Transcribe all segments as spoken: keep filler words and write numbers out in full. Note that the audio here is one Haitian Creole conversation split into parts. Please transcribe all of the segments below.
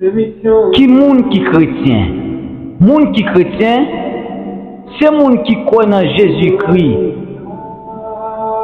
Ki moun ki kretyen? Moun ki kretyen, se moun ki kwè nan Jezikri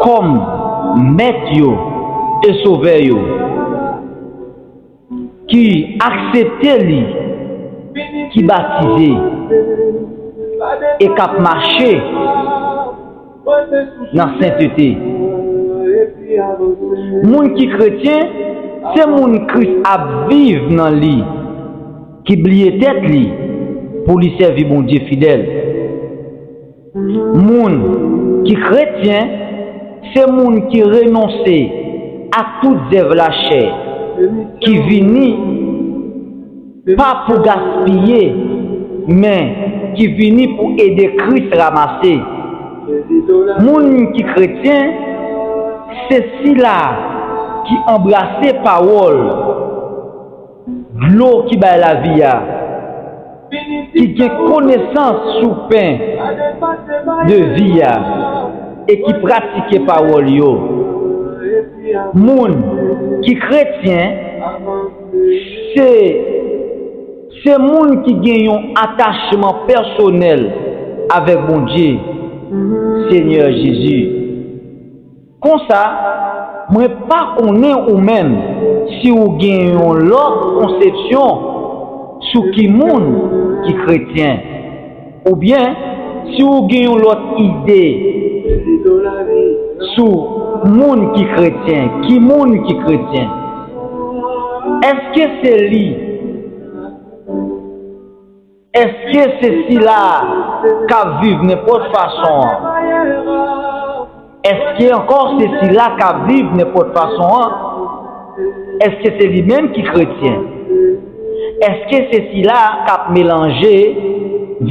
kòm Mèt yo e Sovè yo, ki aksepte li, ki batize, e k ap mache nan sentete. Moun ki kretyen, se moun Kris ap viv nan li, ki bliye tèt li pou li sèvi Bondye fidèl. Moun ki kretyen, se moun ki renonse a tout zèv lachè, ki vini pa pou gaspiye, men ki vini pou ede Kris ranmase. Moun ki kretyen, se sila ki anbrase pawòl, dlo ki bay lavi a, ki gen konesans sou pen de vi a, e ki pratike pawòl yo. Moun ki kretyen, se, se moun ki gen yon atachman pèsonèl avèk Bondye, Senyè Jezi. Konsa, mwen pa konnen ou menm si ou gen yon lòt konsepsyon sou ki moun ki kretyen, oubyen si ou gen yon lòt ide sou moun ki kretyen, ki moun ki kretyen. Èske se li? Èske se sila k ap viv nenpòt fason an? Èske ankò se sila k ap viv nenpòt fason an? Èske se li menm ki kretyen? Èske se sila k ap melanje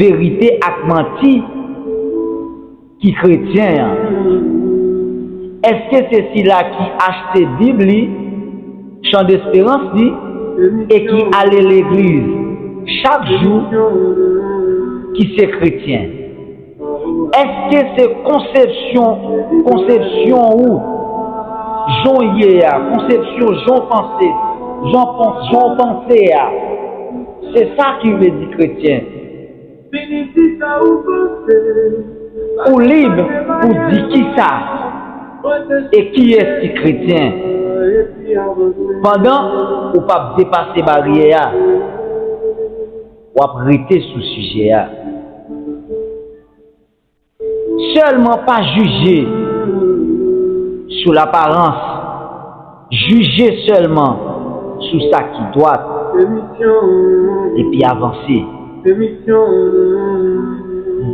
verite ak manti ki kretyen an? Èske se sila ki achte Bib li, Chan Desperans li, e ki ale legliz chak jou ki se kretyen? Èske se konsepsyon, konsepsyon ou, jan w ye a, konsepsyon jan w panse, jan w pon-, jan w panse a, se sa ki vle di kretyen? Ou lib pou di kisa e kiyès ki kretyen. Pandan ou p ap depase baryè a, w ap rete sou sijè a. Sèlman pa jije sou laparans. Jije sèlman sou sa ki dwat, epi avanse.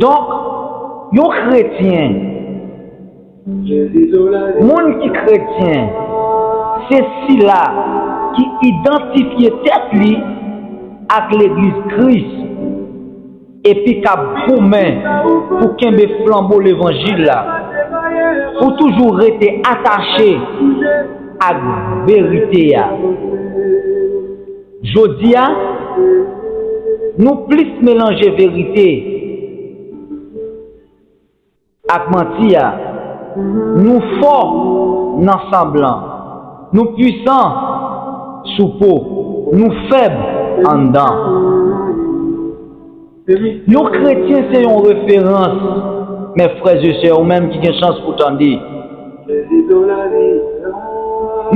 Donk, yon kretyen, moun ki kretyen, se sila ki idantifye tèt li ak Legliz Kris, epi k ap goumen pou kenbe flanbo levanjil la, pou toujou rete atache ak verite a. Jodi a, nou plis melanje verite ak manti a. Nou fò nan sanblan. Nou pwisan sou po. Nou fèb anndan. Yon kretyen se yon referans, men frè e sè, ou menm ki gen chans pou tande.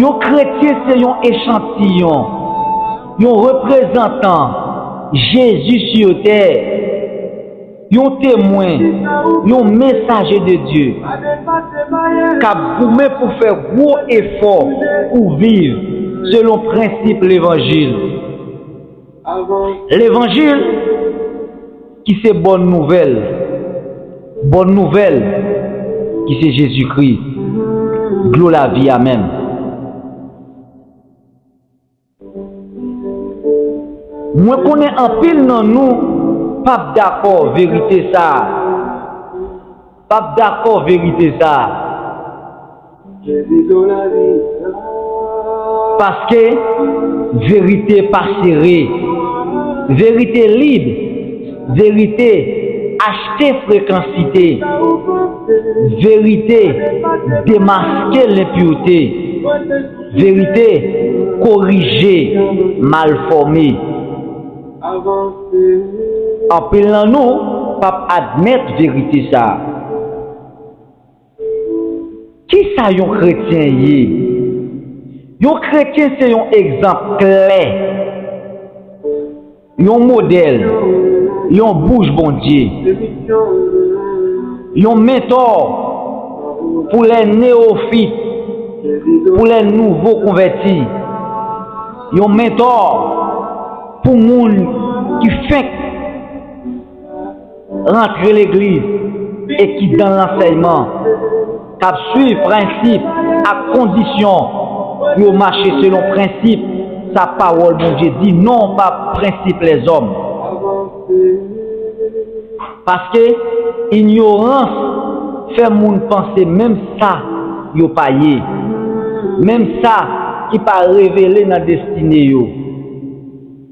Yon kretyen se yon echantiyon, yon reprezantan Jezi sou tè, yon temwen, yon mesaje de Dye, k ap goumen pou fè gwo efò pou viv selon prensip levanjil. Levanjil ki se bòn nouvèl, bòn nouvèl ki se Jezikri, dlo lavi a menm. Mwen konnen anpil nan nou p ap dakò verite sa a. P ap dakò verite sa a. Paske verite pa sere. Verite lib. Verite achte frekansite. Verite demaske lenpirte. Verite korije malfòme. Anpil nan nou p ap admèt verite sa a. Kisa yon kretyen ye? Yon kretyen se yon egzanp klè, yon modèl, yon bouch Bondye, yon mentò pou lè newofit, pou lè nouvo konvèti, yon mentò pou moun ki fenk rantre legliz e ki dan lansèyman, k ap swiv prensip ak kondisyon pou yo mache selon prensip sa pawòl Bondye di, non pa prensip lèzòm. Paske inyorans fè moun panse menm sa yo pa ye, menm sa ki pa revele nan destine yo.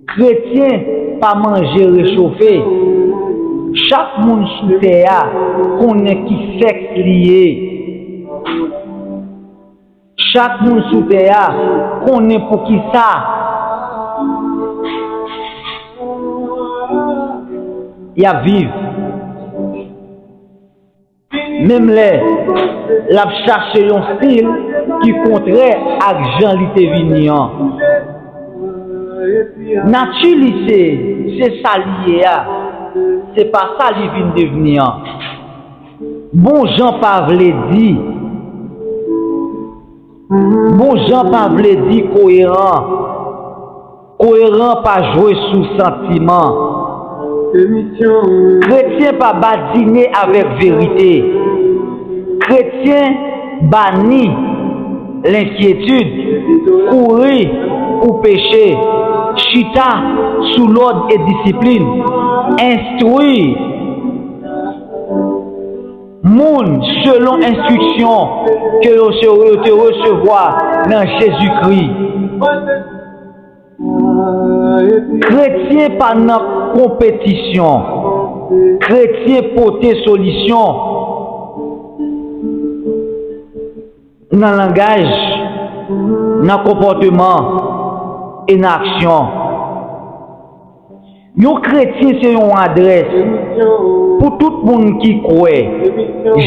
Kretyen pa manje rechofe. Chak moun sou tè a konnen ki sèks li ye. Chak moun sou tè a konnen poukisa y ap viv. Menm lè l ap chache yon stil ki kontrè ak jan li te vini an. Nati li se, se sa li ye a, se pa sa li vin devni an. Bon jan pa vle di, bon jan pa vle di koyeran. Koyeran pa jwe sou santiman. Kretyen pa badine avèk verite. Kretyen bani lenkyetid, kouri pou peche, chita sou lòd e disiplin, enstwi moun selon enstriksyon ke yo se-, yo te resevwa nan Jezikri. Kretyen pa nan konpetisyon. Kretyen pote solisyon nan langaj, nan konpòteman e nan aksyon. Yon kretyen se yon adrès pou tout moun ki kwè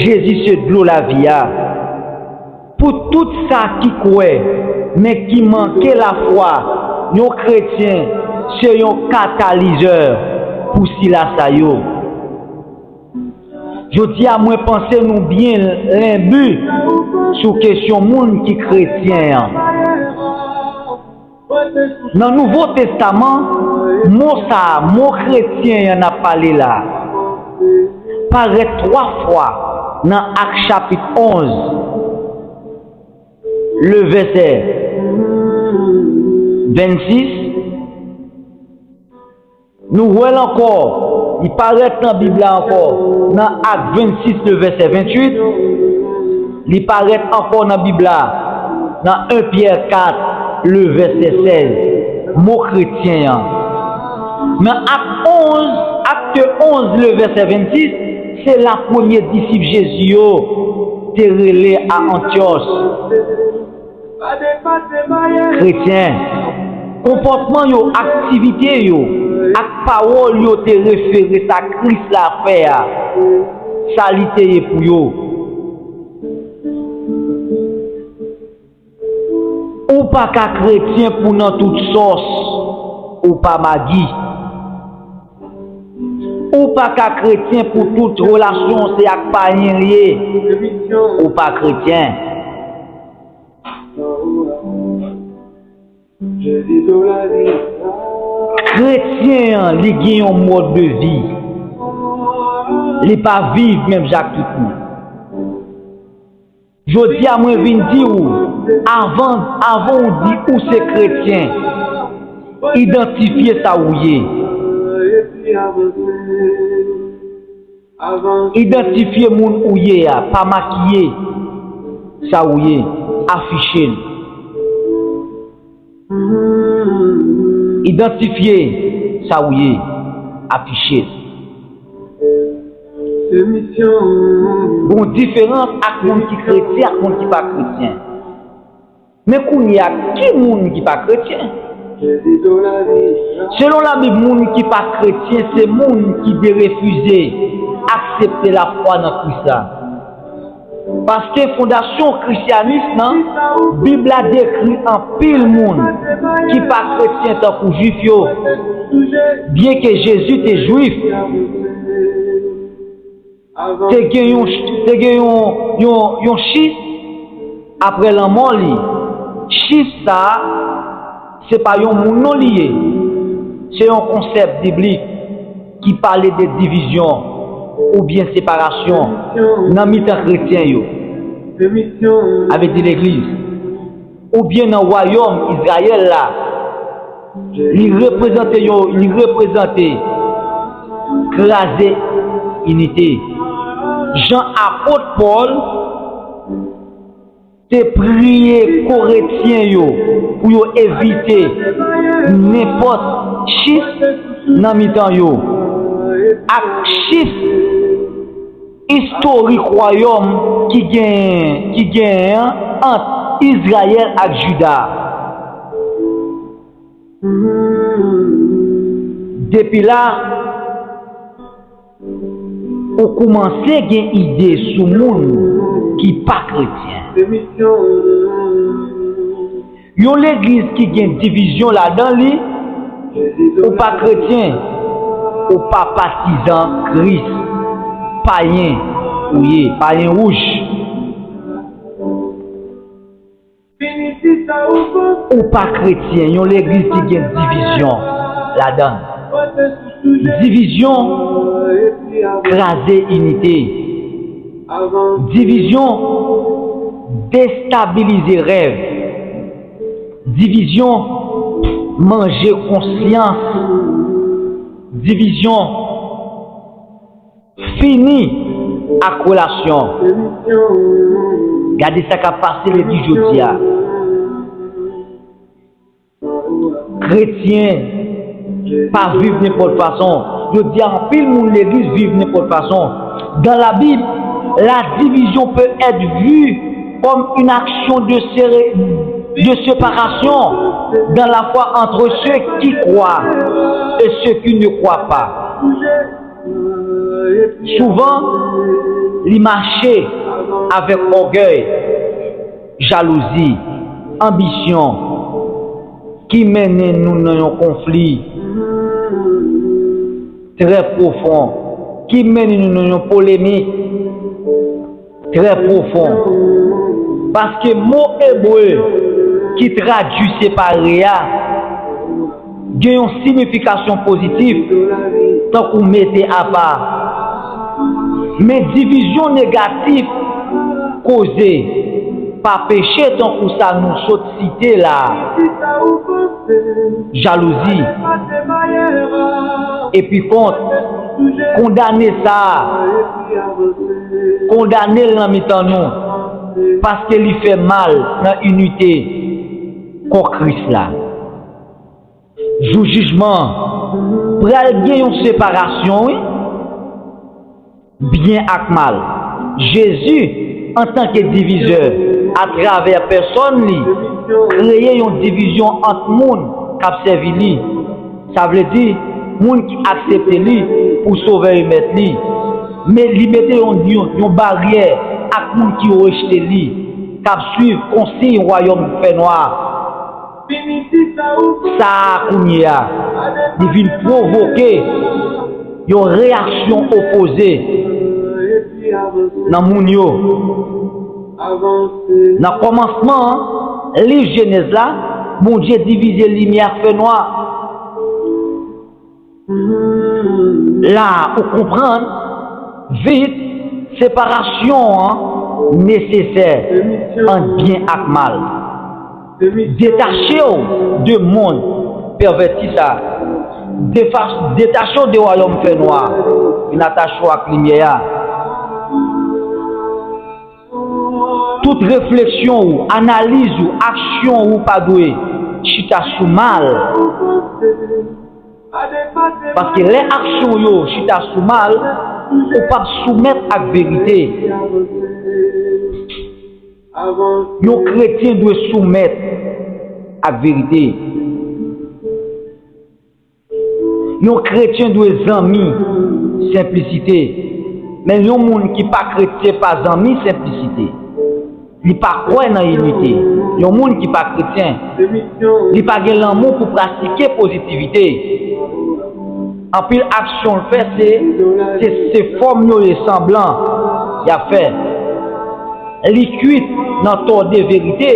Jezi se dlo lavi a. Pou tout sa ki kwè, men ki manke lafwa, yon kretyen se yon katalizè pou sila sa yo. Jodi a, mwen panse nou byen lenbi sou kesyon moun ki kretyen an. Nan Nouvo Testaman, mo sa a, mo kretyen an n ap pale la, parèt twa fwa nan Ak chapit onz, le vèsè vennsis. Nou wè l ankò, li parèt nan Bib la ankò, nan Ak vennsis, le vèsè venntuit, li parèt ankò nan Bib la, nan en Pyè kat, le vèsè sèz, mo kretyen an. Nan Ak onz, Akte onz, le vèsè vennsis, se la premye disip Jezi yo te rele a Antyòs. Kretyen, konpòtman yo, aktivite yo, ak pawòl yo te refere sa Kris la fè a, sa li te ye pou yo. Ou pa ka kretyen pou nan tout sòs, ou pa magi. Ou pa ka kretyen pou tout relasyon se ak payen l ye, ou pa kretyen. Kretyen an, li gen yon mòd de vi. Li pa viv menm jan ak tout moun. Jodi a, mwen vin di w, avan, avan w di ou se kretyen, idantifye sa ou ye. Idantifye moun ou ye a, pa makiye sa ou ye, afiche l. Idantifye sa ou ye, afiche l. Gon diferans ak moun ki kretyen ak moun ki pa kretyen. Men kounye a, ki moun ki pa kretyen? Selon Labib, moun ki pa kretyen se moun ki derefize aksepte lafwa nan Kris la. Paske fondasyon krisyanis nan Bib la dekri anpil moun ki pa kretyen tankou Jwif yo, byenke Jezi te Jwif, te gen yon, te gen yon, yon, yon chif apre lanmò li. Chif sa a, se pa yon moun non li ye. Se yon konsèp biblik ki pale de divizyon oubyen separasyon nan mitan kretyen yo, avèk legliz, oubyen nan wayòm Izrayèl la. Li reprezante yon, li reprezante kraze inite. Jan apot Pòl te priye Korentyen yo pou yo evite nenpòt chif nan mitan yo ak chif istorik wayòm ki gen, ki genyen an ant Izrayèl ak Jida. Depi la, ou koumanse gen ide sou moun ki pa kretyen. Yon legliz ki gen divizyon ladan li, ou pa kretyen, ou pa patizan Kris, payen ou ye, payen wouj. Ou pa kretyen, yon legliz ki gen divizyon ladan l. Divizyon kraze inite. Divizyon destabilize rèv. Divizyon manje konsyans. Divizyon fini ak relasyon. Gade sa k ap pase legliz jodi a. Kretyen pa viv nenpòt fason. Jodi a, anpil moun legliz viv nenpòt fason. Dans la Bible, la division peut être vue comme une action de, sé- de séparation dans la foi entre ceux qui croient et ceux qui ne croient pas. Souvan, li mache avèk ògèy, jalouzi, anbisyon, ki mennen nou nan yon konfli trè pwofon, ki mennen nou nan yon polemik trè pwofon. Paske mo ebre ki tradui separe a gen yon siyifikasyon pozitif, tankou mete apa. Men divizyon negatif koze pa peche tankou sa nou sot site la a. Jalouzi, epi kont, kondane sa a, kondane l nan mitan nou, paske li fè mal nan inite kò Kris la. Jou jijman an, pral gen yon separasyon, wi. Byen ak mal. Jezi, antanke divizè, atravè pèsòn li, kreye yon divizyon ant moun k ap sèvi li. Sa vle di, moun ki aksepte li pou Sovè e Mèt li. Men li mete yon, yon, yon baryè ak moun ki rejte li, k ap suiv konsiy wayòm fènwa a. Sa a kounye a, li vin pwovoke yon reyaksyon opoze nan moun yo. Nan kòmansman an, liv Jenèz la, Bondye divize limyè ak fènwa. La a, ou konprann vit separasyon an nesesè ant byen ak mal. Detache w de mond pèvèti sa a. Defa- detache w de wayòm fènwa a. Vin atache w ak limyè a. Tout refleksyon ou, analiz ou, aksyon ou pa dwe chita sou mal. Paske lè aksyon w yo chita sou mal, ou p ap soumèt ak verite. Yon kretyen dwe soumèt ak verite. Yon kretyen dwe zanmi senplisite. Men yon moun ki pa kretyen pa zanmi senplisite. Li pa kwè nan inite. Yon moun ki pa kretyen, li pa gen lanmou pou pratike pozitivite. Anpil aksyon l fè se, se, se fòm yo ye, sanblan y ap fè. Li kwit nan tòde verite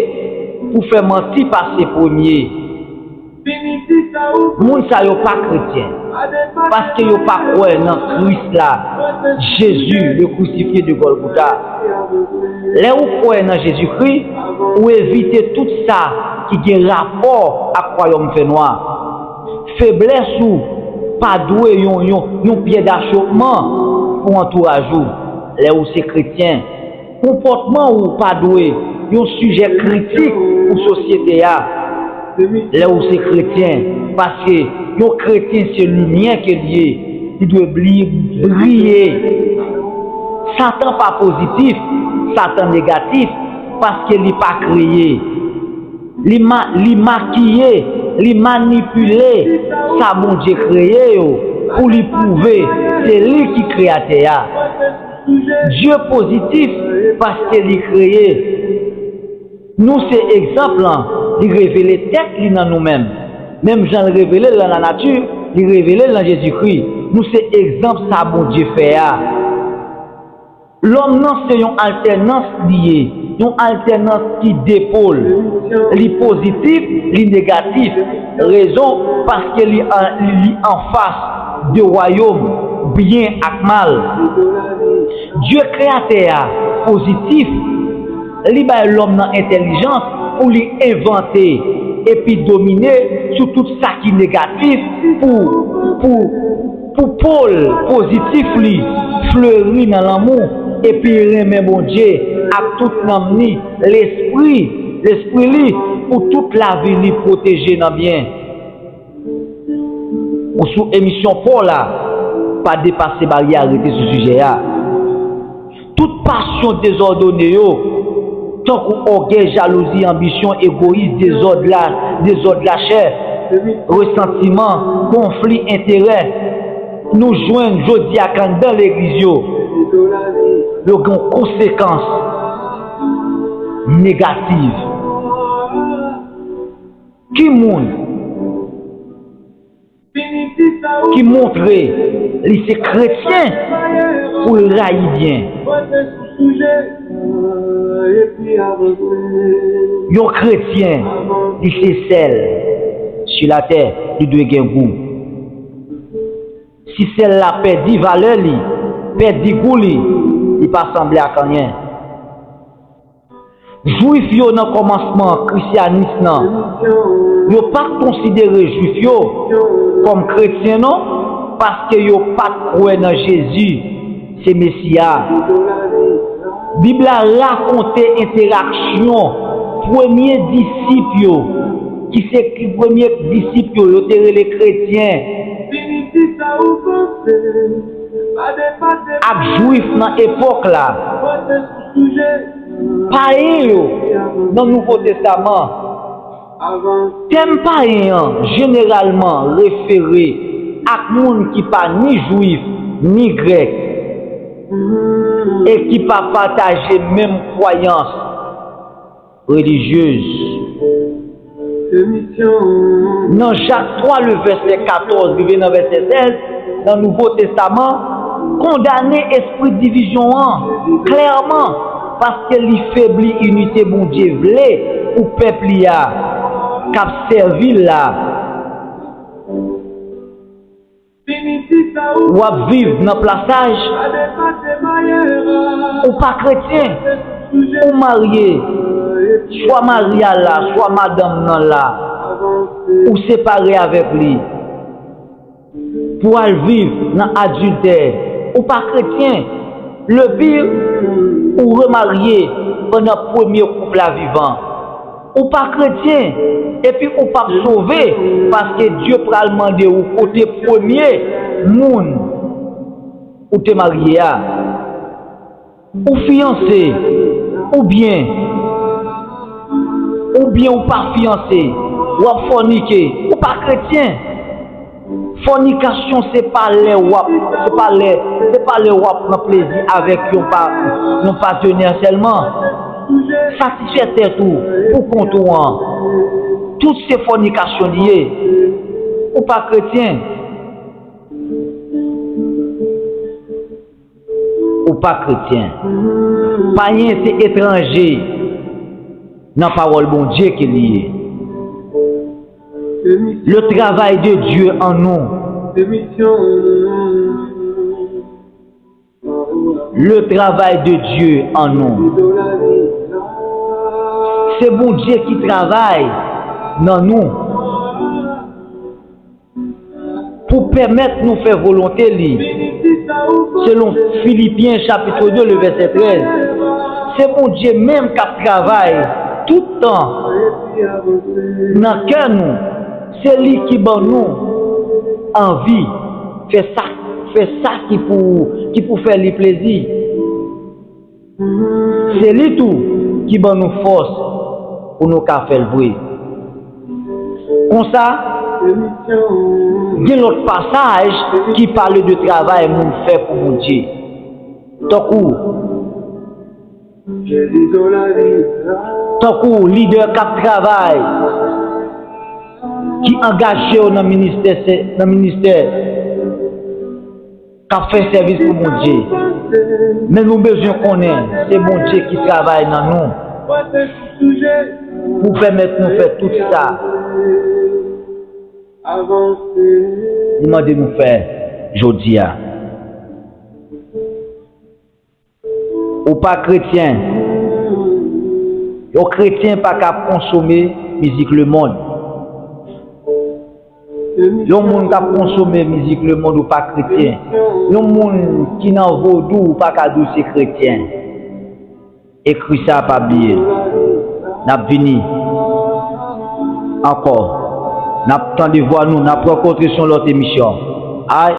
pou fè manti pase premye. Moun sa yo pa kretyen, paske yo pa kwè nan Kris la, Jezi, le crucifié de Golgotha. Lè ou kwè nan Jezikri, ou evite tout sa ki gen rapò ak wayòm fènwa. Feblès ou pa dwe yon, yon, yon pyè dachopman pou antouraj ou. Lè ou se kretyen, konpòtman ou pa dwe yon sijè kritik pou sosyete a. Lè ou se kretyen, paske yon kretyen se limyè ke l ye, li dwe bli-, briye. Satan pa pozitif, Satan negatif, paske li pa kreye. Li ma-, li makiye, li manipile sa Bondye kreye yo pou li pwouve se li ki kreyatè a. Dye pozitif paske li kreye. Nou se egzanp lan, li revele tèt li nan nou menm. Menm jan l revele l nan lanati, li revele l nan Jezikri. Nou se egzanp sa Bondye fè a. Lòm nan se yon altènans li ye, yon altènans ki de pòl. Li pozitif, li negatif. Rezon, paske li an, li anfas de wayòm byen ak mal. Dye kreyatè a pozitif, li bay lòm nan entèlijans pou li envante epi domine sou tout sa ki negatif pou, pou, pou pòl pozitif li fleri nan lanmou epi renmen Bondye ak tout nanm li, lespri, lespri li, pou tout lavi li pwoteje nan byen. Ou sou emisyon pa w la, pa depase baryè a, rete sou sijè a. Tout pasyon dezòdone yo, tankou ògèy, jalouzi, anbisyon, egoyis, dezòd la, dezòd lachè, resantiman, konfli enterè, nou jwenn jodi a k anndan legliz yo, yo gen konsekans negatif. Ki moun ki montre li se kretyen pou l rayi byen? Yon kretyen, li se sèl sou latè, li dwe gen gou. Si sèl la pèdi valè li, pèdi gou li, li pa sanble ak anyen. Jwif yo nan kòmansman krisyanis nan, yo pa t konsidere Jwif yo kòm kretyen non, paske yo pa t kwè nan Jezi se Mesi a. Bib la rakonte entèraksyon premye disip yo, ki se ki premye disip yo, yo te rele kretyen, ak Jwif nan epòk la. Payen yo nan Nouvo Testaman. Tèm payen an jeneralman refere ak moun ki pa ni Jwif ni Grèk e ki pa pataje menm kwayans relijyez. Nan Jak twa, le vèsè katòz rive nan vèsè sèz, nan Nouvo Testaman, kondane espri divizyon an klèman, paske li febli inite Bondye vle pou pèp li a k ap sèvi l la. W ap viv nan plasaj, ou pa kretyen, ou marye, swa mari a la, swa madanm nan la, ou separe avèk li, pou w al viv nan adiltè, ou pa kretyen, le pire, ou remarye pandan premye koup la vivan. Ou pa kretyen, epi ou p ap sove, paske Dye pral mande ou kote premye moun ou te marye a. Ou fiyanse, oubyen Oubyen ou pa fiyanse, w ap fònike, ou pa kretyen. Fònikasyon se pa lè w ap, se pa lè, se pa lè w ap pran plezi avèk yon pa, yon patenè sèlman. Satisfè tèt ou pou kont ou an. Tout se fònikasyon li ye. Ou pa kretyen. Ou pa kretyen. Payen se etranje nan pawòl Bondye ke li ye. Le travail de Dieu en nous. Le travail de Dieu en nous. Se Bondye ki travay nan nou pou pèmèt nou fè volonte li. Selon Filipyen chapit de, le vèsè trèz, se Bondye menm k ap travay tout tan nan kè nou. Se li ki ban nou anvi fè sa, fè sa ki pou, ki pou fè li plezi. Se li tou ki ban nou fòs pou nou ka fè l vre. Konsa, gen lòt pasaj ki pale de travay moun fè pou Bondye. Tankou, tankou lidè k ap travay, ki angaje yo nan ministè, nan ministè, k ap fè sèvis pou Bondye. Men nou bezwen konnen se Bondye ki travay nan nou pou pèmèt nou fè tout sa li mande nou fè jodi a. Ou pa kretyen. Yon kretyen pa ka konsome mizik lemonn. Yon moun k ap konsome mizik lemonn, ou pa kretyen. Yon moun ki nan vodou, ou pa ka di w se kretyen. Ekri sa, pa bliye. N ap vini ankò. N ap tande vwa nou, n ap rankontre sou yon lòt emisyon. Ay.